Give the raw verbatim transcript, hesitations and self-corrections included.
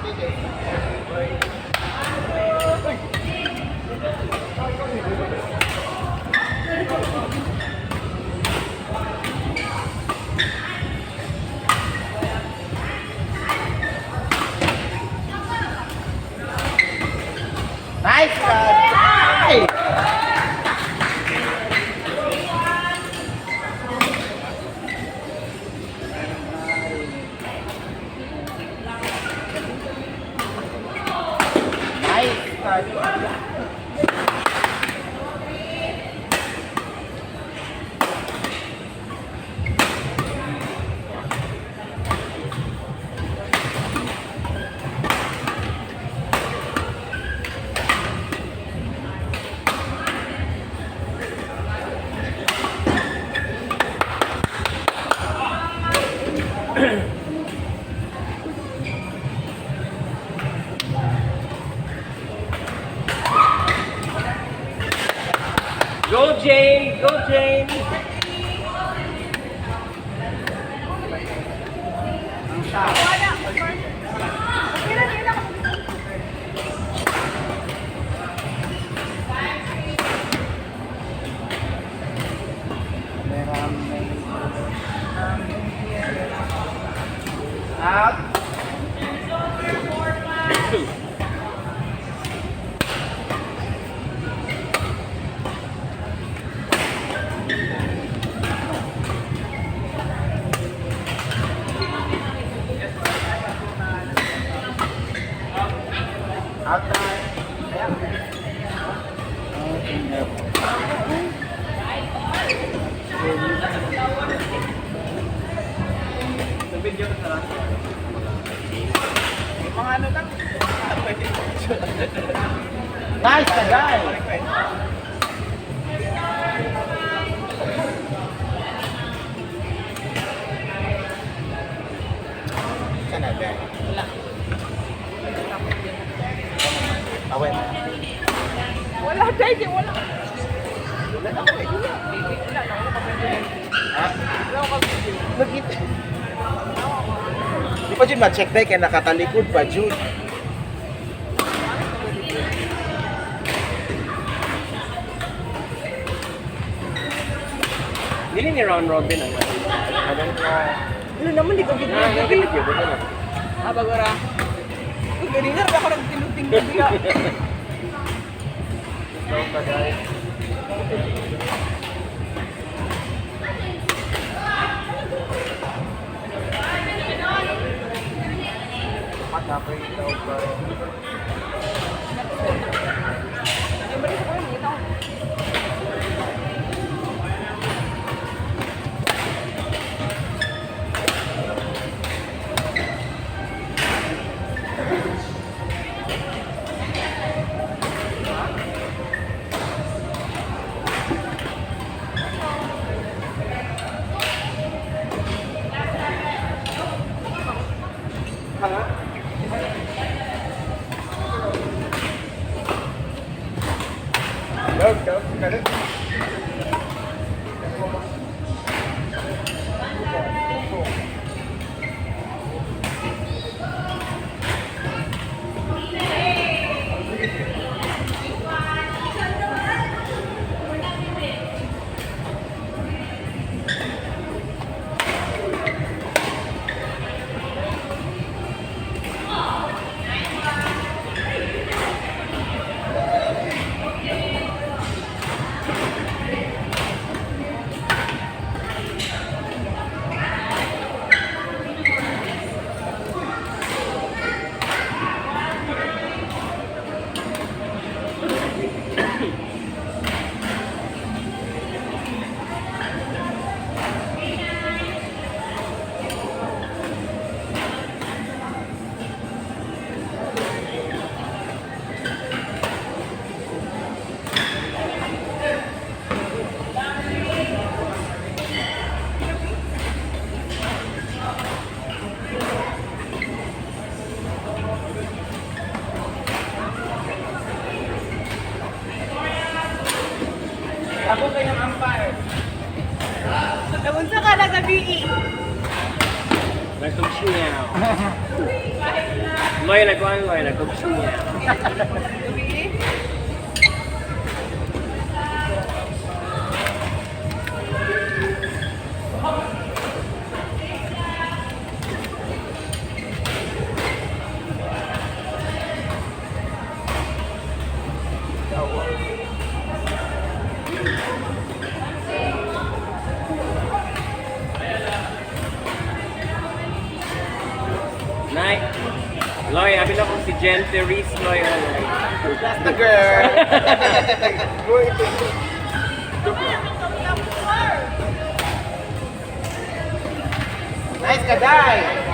Nice catch! Nice catch! Go, Jane! Go, Jane! Out. Out time. Ayan. Yung mga ano lang. Nice, Kagay! Sana, Kagay. Awen. Wala, Day, wala. Wala na, wala. Ha? Wala ka video. Nagit-, di pa jud ma-check, Day, kaya nakatalikod pa jud. Dili ni round robin ang ano na. Ano naman, di ko video. Ah, video, video na. Ah, bago ra. Uy, galingan, ako nagtindog-tindog dila. Ikaw pa, guys. Patapay ikaw pa. Ako kayang umpire. Naunsa ka na gabi? Welcome siya. Loy, nagkuan, Loy, nagkubsing ya. Nay, Loy, abi na kung si Jen Therese, Loy, oh, Loy. That's the girl. Nice ka, Day.